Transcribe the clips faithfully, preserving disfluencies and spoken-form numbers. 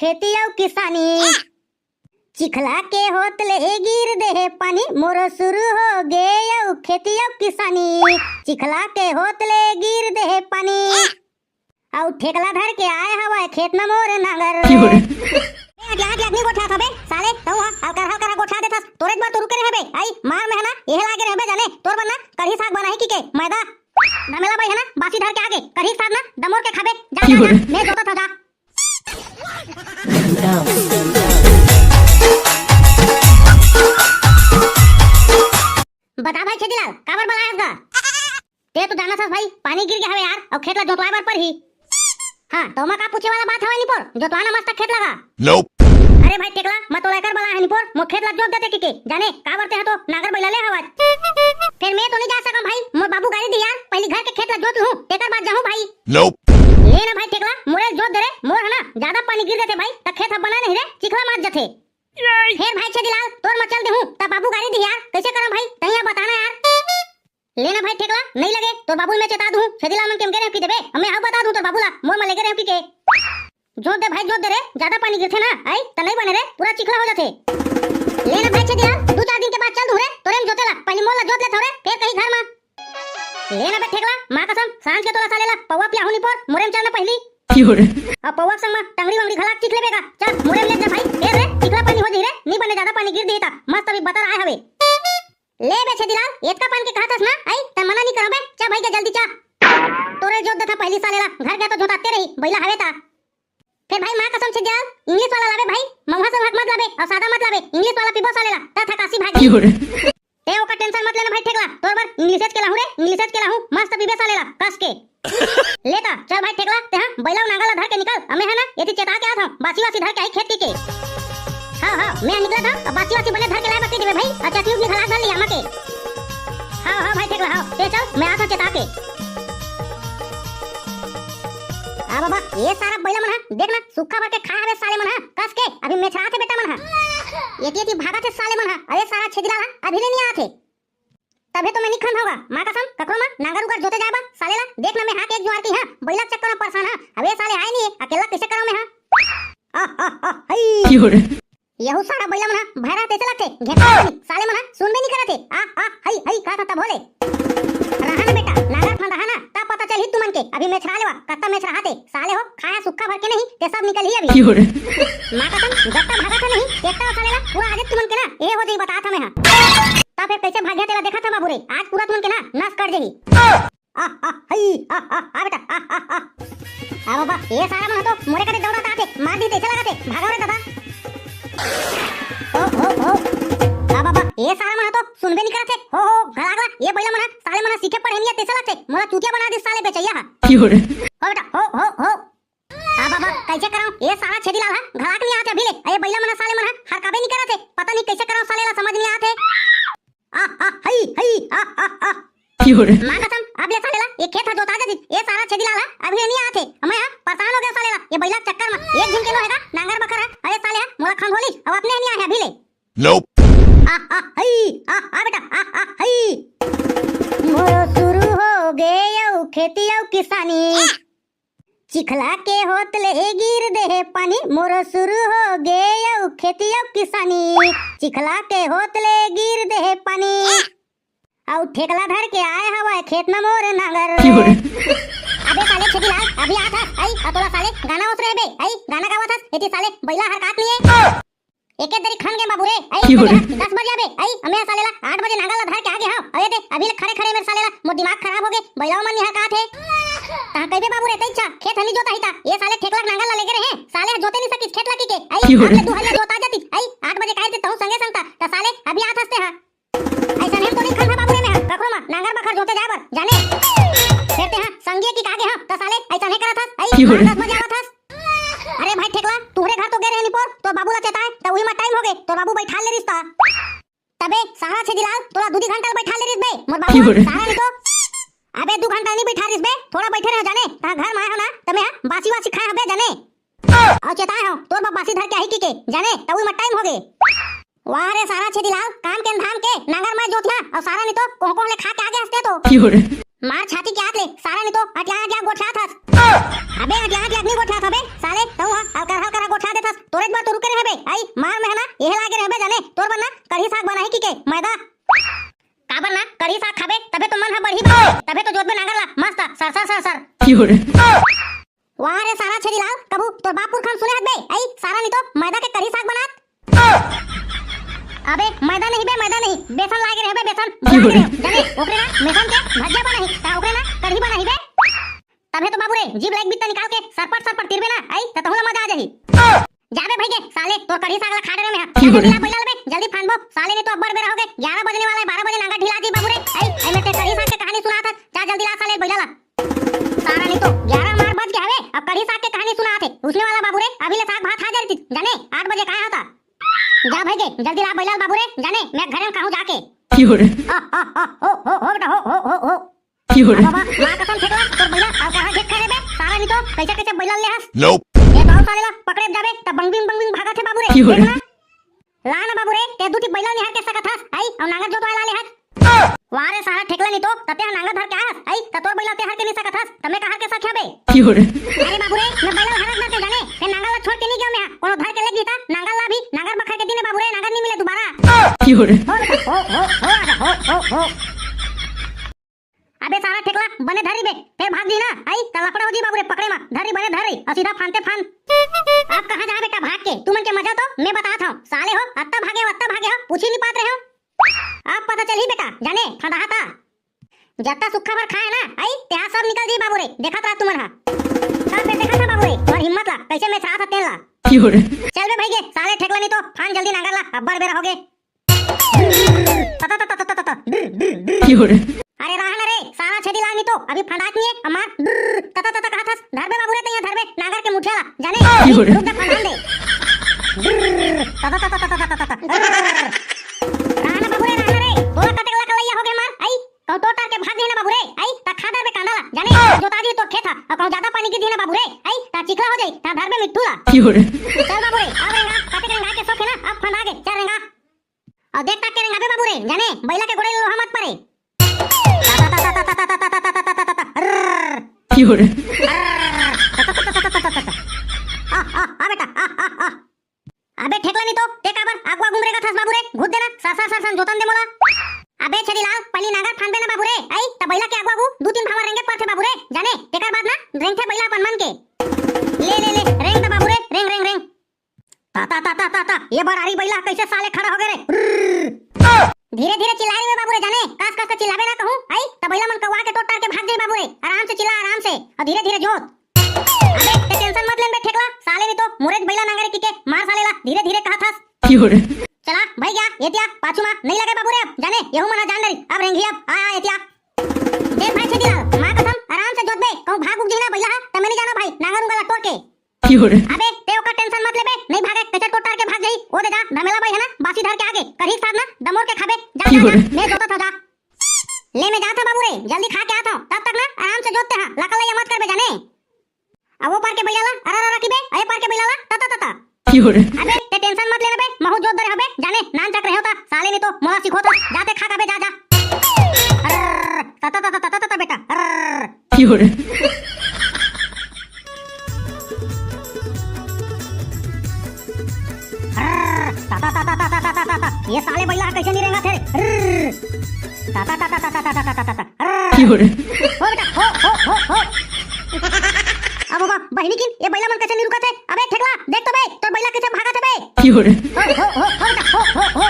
खेती अउ किसानी। चिखला के होत ले गिर देहे पानी, मोरो शुरू हो गे अउ खेती अउ किसानी। चिखला के होत ले गिर देहे पानी, अउ ठेकला धर के आए हवय खेत म मोर नांगर। क्यों रे? ए, अगला, अगला, अगनी गोठा हबे, साले, तहूं ह, हल्का, हल्का गोठा देथस, तोरेच बर तो रुके रहे हबे, आई, मार में है ना, एहे लागे रहे हबे जाने, तोर बर ना, कढ़ी साग बनाही की के, मैदा, धमेला भाई है ना, बासी धर के आगे, कढ़ी साग ना, दमोर के खाबे, जा, जा, क्यों जा, रे? मैं जोतत हव, जा। बता भाई छेदीलाल, काबर बलायस गा? ते तो जानत हस भाई, पानी गिर गे हवे यार, अउ खेत ला जोतवाए बर परही। हाँ, त ओमा का पूछे वाला बात हवय निपोर, जोतवा ना मस्त खेत ला गा। Nope। अरे भाई टेकला, मैं तोला एकर बलाय हंव निपोर, मोर खेत ला जोत देते किके, जाने काबर तेहा तो नांगर बइला ले हवस। फेर मैं तो नइ जा सकंव भाई, मोर बाबू गारी दिही यार, पहिली घर के खेत ला जोत लूहूं, तेकर बाद जाहूं भाई। Nope। ले ना भाई टेकला, मोरे जोत दे रे, मोर ह ना, जादा पानी गिर देथे भाई, त खेत ह बना नहीं रे, चिखला मात जथे। फेर भाई छेदीलाल, तोर म चल देहूं, त बाबू गारी दिही यार, कइसे करंव भाई, तहीं ह बता ना यार। ले ना भाई टेकला, नइ लगे, तोर बाबू ल मैं चेता दूहूं, छेदीलाल मन के म गे रहेंव कि देबे, अउ मैं हव बता दूहूं तोर बाबू ला, मोर म लेगे रहेंव किके। जोत दे भाई, जोत दे रे, जादा पानी गिरथे ना, आई, त नइ बने रे, पूरा चिखला हो जाथे। ले ना भाई छेदीलाल, दू चार दिन के बाद चल दूहूं रे, तोरे म जोते ला, पहिली मोर ला जोत लेथंव रे, फेर कहीं घर म। ले ना बे टेकला, मां कसम, सांझ के तोला साले ला पौवा पियाहूं निपोर, मोरे म चल ना पहिली। क्यों रे? अउ पौवा के संग म टंगड़ी वंगड़ी घला चीख लेबे गा। चल, मोरे म ले जा भाई। ए रे, चिखला पानी हो जही रे, नी बने जादा पानी गिर दिही त। मस्त अभी बतर आए हवे। ले बे छेदीलाल, एतका पान के कहत हस ना, आई, त मना नी करंव बे। चा भाई के जल्दी चा। तोरे जोत देथंव पहिली साले ला, घर के तो जोताते रही, बइला हवे त। फेर भाई मां कसम छेदीलाल, English वाला लाबे भाई, महुआ संग मत लाबे, अउ सादा मत लाबे, English वाला पीबो साले ला, त थकासी भाग जही। क्यों रे? ते ओकर tension मत लेना भाई टेकला, तोर बर English के लाहूं रे, English के लाहूं, मस्त पीबे साले ला, कस के। ले त, चल भाई टेकला, तेहा बइला अउ नांगर ला धर के निकल, अमे ह ना, एती चेता के आत हंव, बासी वासी धर के आही खेत किके। हाँ, हाँ, मैं निकलत हंव, अउ बासी वासी बने धर के लाए बर कहि देबे भाई, अउ चटनी उटनी घला धर लिहा आमा के। हाँ, हाँ भाई टेकला, हाँ, ते चल, मैं आत हंव चेता के। आ बाबा, ए सारा बइला मन ह, देख ना, सुक्खा भर के खाए हवे साले मन ह, कस के, अभी मेछराथे बेटा मन ह। एती एती भागथे साले मन ह, अरे सारा छेदीलाल ह, अभी ले नइ आथे। तभे तो मैं नइ खंधांव गा, मां कसम, ककरो म नांगर उंगर जोते जाए बर, साले ला, देख ना मैं हा के एक जुआर के हंव, बइला चक्कर म परेसान हंव, अबे साले आए नइ हे, अकेल्ला कइसे करंव मैं हा? आ, आ, आ, हई। क्यों रे? यहू सारा बइला मन ह भैरा तइसे लगथे, घेंटा पानी, साले मन ह सुनबे नइ करत हे, आ, आ, हई, हई, का था तब होले? रहा ना बेटा, नांगर फंदाहा ना, तब पता चलही तुमन के, अभी मेछरा लेवा, कत्ता मेछराथे, साले हो, खाया सुक्खा भर के नहीं, ते सब निकलही अभी। क्यों रे? मां कसम, जत्ता भागथे नहीं, तेत्ता साले ला, पूरा आदत तुमन के ना, ए हो जही बतात हंव मैं हा। त फेर कइसे भाग्या तेला देखत हंव बाबू रे, आज पूरा तुमन के ना नस कट जही। आ, आ, हई, आ, आ, आ बेटा, आ, आ, आ। आ बाबा, ए सारा मन ह तो मोरे कते दौड़त आथे, मार दिही तइसे लागथे, भागव रे ददा। ओ, ओ, ओ। आ बाबा, ए सारा मन ह तो सुनबे नइ करत हे, हो, हो, घला, घला, ए बइला मन ह, साले मन ह सीखे पढ़े नइ हे तइसे लगथे, मोला चूतिया बना दिस साले बेचइया ह। क्यों रे? हो बेटा, हो, हो, हो। आ बाबा, कइसे करंव? ए सारा छेदीलाल ह घला के नइ आत हे अभी ले। ए बइला मन ह, साले मन ह हरकाबे नइ करत हे। पता नइ कइसे करंव, साले ला समझ नइ आत हे। आ, आ, हई, हई, आ, आ, आ। क्यों रे? मां कसम, अब ले साले ला, ए खेत ह जोता जतिस, ए सारा छेदीलाल ह अभी ले नइ आत हे। मैं ह परेसान हो गेंव साले ला, ए बइला के चक्कर म। एक झिन के नो हे गा, नांगर बखर ह, अरे साले ह मोला खंघोलिस, अउ अपने ह नइ आए हे अभी ले। Nope। आ, आ, हई, आ, आ बेटा, आ, आ, हई। मोरो शुरू हो गे अउ खेती अउ किसानी। चिखला के होत ले गिर देहे पानी, मोरो शुरू हो गे अउ खेती अउ किसानी। चिखला के होत ले गिर देहे पानी, अउ ठेकला धर के आए हवय खेत म मोर नांगर। क्यों रे? अबे साले छेदीलाल, अभी आत हस, अई, अ तोला साले गाना ओसरे हे बे, अई, गाना गावत हस, एती साले बइला हरकात नइ हे। एके दरी खन गे बाबू रे, अई, क्यों रे? दस बजे आबे, अई, अमे साले ला आठ बजे नांगर ला धर के आगे हंव, अबे ते, अभी ले खड़े खड़े मेर साले ला, मोर दिमाग खराब हो गे, बइला मन नइ हरकात हे। तहां कइबे बाबू रे, तइच्छा, खेत ह नइ जोताही ता, ए साले ठेकला के नांगर ला लेगे रहे, साले ह जोते नइ सकिस खेत ला किके, अई, क्यों रे? आठ ले दू हजार जोता जतिस, अई, आठ बजे काट दे तहूं संगे संग ता, त साले अभी आत हस तेहा। अइसने तो नइ खंधांव बाबू रे मैं ह, कखरो म नांगर बखर जोते जाए बर, जाने? फेर तेहा संगी के आगे हंव, त साले अइसने करत हस, अई, क्यों रे? आठ दस बजे आवत हस। अरे भाई ठेकला, तुंहरे घर तो गे रहे निपोर, तोर बाबू ला चेताए, त उही म टाइम हो गे, तोर बाबू बइठाल ले रिस ता। तबे सारा छेदीलाल, तोला दू दी घंटा ले बइठाल ले रिस बे, मोर बाबू क्यों रे? सारा नइ तो। अबे दू घंटा नइ बइठाय रिस बे, थोड़ा बइठे रहे जाने, तहां घर म आए हंव ना, त मैं ह बासी वासी खाए हंव बे जाने। अउ चेताए हंव, तोर बाप बासी धर के आही किके, जाने, त उही म टाइम हो गे। वाह रे सारा छेदीलाल, काम के अंधाम के, नांगर मैं जोतिहा, अउ सारा नइ तो कोह कोह ले खा के आगे हस ते तो। क्यों रे? मार छाती के आत ले, सारा नइ तो अटिया अटिया गोठियात हस। अबे अटिया अटिया नइ गोठियात हंव बे, साले, तहूं ह अलकर हलकर ह गोठिया देथस, सर, सर, सर। वाह रे सारा छेदीलाल, कभू तोर बाप पुरखा सुने हस बे? अई सारा नी तो मैदा के कढ़ी साग बनात। अबे मैदा नहीं बे, मैदा नहीं, बेसन लागे रहे बे, बेसन। जाने ओकरे ना बेसन के भजिया बनाही, ता ओकरे ना कढ़ी बनाही बे। तभे तो बाबू रे, जीभ लाइक बित्ता निकाल के सरपट सरपट तिरबे ना, अई त तहूं ला मजा आ जाही। जाबे भइगे साले, तोर कढ़ी साग ला खा डरे में। जा जल्दी ला बइला ला बे, जल्दी फांदबो साले, नहीं तो अब्बड़ बेरा होगे, ग्यारह बजने वाला है, बारह बजे नांगर ढिला जी बाबू रे। अई, अई मैं ते कढ़ी साग के कहानी सुनात हस, जा जल्दी ला साले बइला ला। सारा नहीं तो ग्यारह मार बज के हवे, अब कढ़ी साग के कहानी सुनात हे। उसने वाला बाबू रे, अभी ले साग भात खा जा रही थी, जाने आठ बजे कहा होता। जा भइगे, जल्दी ला बइला ला बाबू रे, जाने मैं घरे में कहूं जाके। ओ, ओ, ओ, ओ, हो, हो, बेटा, हो, हो, हो, हो। बाबा, माँ कसम ठेकला, तोर बइला अउ कहाँ घेक खाए बे? सारा नहीं तो कैसे कैसे बइला ले हस? ए तो साले ला पकड़े जाबे, त बंगबिंग बंगबिंग भागत हे बाबू रे। देख ना। ला ना बाबू रे, ते दूती बइला निहार के सकत हस, अई, अउ नांगर जोतवाए ला ले हस। वाह रे सारा ठेकला नहीं तो, त ते हा नांगर धर के आए हस, अई, त तोर बइला ते हर के नहीं सकत हस, त मैं कहाँ के सख्या बे? अरे बाबू रे, मैं बइला ला हरत ना ते जाने, ते नांगर ला छोड़ के नहीं गया मैं, कोनो धर के ले गीता, नांगर ला भी, नांगर बखर के दिन है बाबू रे, नांगर नहीं मिले दोबारा। हो, हो, हो, हो, हो, हो। अबे सारा ठेकला बने धरी बे, फेर भाग जी ना, अई, त लफड़ा हो जी बाबू रे, पकड़े मा, धरी बने धरी, अउ सीधा फांदते फांद। अब कहाँ जा बेटा भाग के, तुमन के मजा तो मैं बतात हूँ, साले हो, अत्ता भागे हो, अत्ता भागे हो, पूछी नहीं पात रहे हो। अब पता चलही बेटा, जाने, फंदाहा ता। जत्ता सुक्खा भर खाए ना, अई, तेहा सब निकल जी बाबू रे, देखत रहा तुमन हा। सब फेर देखत हा बाबू रे, तोर हिम्मत ला, कैसे मैं छात तेल ला। चल बे भइगे, साले ठेकला नहीं तो, फांद जल्दी नांगर ला, अब्बड़ बेरा होगे। तता, तता, तता, तता। अरे रहा ना रे, सारा छेदीलाल नहीं तो, अभी फंदात नहीं है, अमार। तता, तता, कहा थस, धरबे बाबू रे, तैया धरबे, नांगर के मुठिया ला, जाने, रुक जा, फंदान दे। तता, तता, तता, तता, तता। रहा ना बाबू रे, रहा ना रे, तोला कतेक ला कलैया होगे मार, अई, कहूं टोटार के भाग नहीं ना बाबू रे, अई, त खा धरबे कांदा ला, जाने, जोता जी तो खेत हा, अउ कहूं ज्यादा पानी गिर दी ना बाबू रे, अई, त चिखला हो जाई, त धरबे मिट्ठू ला। चल बाबू रे, अब रेंगा, कतेक रेंगा के शौक है ना, अब फंदा गे, चल रेंगा। अउ देख ताक के रेंगाबे बाबू रे, जाने, बइला के गोड़े लोहा मत परे। आ, आ, आ बेटा, आ, आ, आ। अबे ठेकला नहीं तो, ते काबर आगू आगू में रेंगत हस बाबू रे, घुस देना, सर सर सर सर जोतन दे मोला। अबे छेदीलाल, पहली नांगर फांदबे ना बाबू रे, अई, त बइला के आगू आगू दू तीन भावर रेंगे पड़थे बाबू रे, जाने, तेकर बाद ना रेंगथे बइला अपन मन के। ले, ले, ले, रेंग त बाबू रे, रेंग, रेंग, रेंग। ता, ता, ता, ता, ता, ता, ये बरारी बइला कैसे साले खड़ा हो गए रे? धीरे धीरे चिल्ला रही है बाबू रे, जाने, कस कस के चिल्लाबे ना कहूं, अई, त बइला मन कौवा के टोट टार के भाग जाई बाबू रे, आराम से चिल्ला, आराम से, अउ धीरे धीरे जोत। अबे, ते tension मत लेन बे ठेकला, साले नहीं तो मुरेज बइला नांगरे की के मार साले ला, धीरे धीरे कहा थस। चला, भइगे, एतिया, पाछू मा, नहीं लगे बाबू रे अब, जाने, यहू मना जान डरी, अब रेंगी अब, आ, आ, एतिया। देख भाई छेदीलाल, माँ कसम, आराम से जोत बे, कहूं भाग उग जही ना बइला हा, त मैं नहीं जाना भाई, नांगर उंगर ला टोर के। अबे, ते ओकर tension मत लेबे, नहीं भागे, कैसे टोटार के भाग जाई, ओ दे जा, धमेला भाई है ना, बासी धर के आगे, करही साथ ना, दमोर के खाबे, जा, जा, जा, मैं जोतत हूं, जा। ले मैं जात हूं बाबू रे, जल्दी खा के आत हूं, तब तक ना, आराम से जोतते हा, लाकल लइया मत करबे जाने। अब वो पार के बइला ला, अरा रा रखी बे, अरे पार के बइला ला, तता तता। अबे, ते tension मत लेना बे, महू जोत दरे हबे, जाने, नान चक रहे होता, साले नहीं तो, मोला सिखोता, जाते खा खाबे, जा, जा। अर्र, तता तता तता तता बेटा, अर्र। अर्र, तता तता तता तता तता। ये साले बइला कैसे नहीं रेंगत हे रे? अर्र, तता तता तता तता तता तता। ओ बेटा, हो, हो, हो, हो। अब बाबा, बहिनी किन, ये बइला मन कैसे नहीं रुकत हे? अबे ठेकला, देख तो बे, तोर बइला कैसे भागत हे बे? हो, हो, हो, हो, बेटा, हो, हो, हो।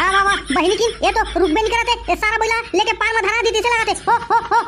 आ बाबा, बहिनी किन, ये तो रुकबे नहीं करत हे, ये सारा बइला लेके पार में धरा दी, जैसे लागत हे। हो, हो, हो।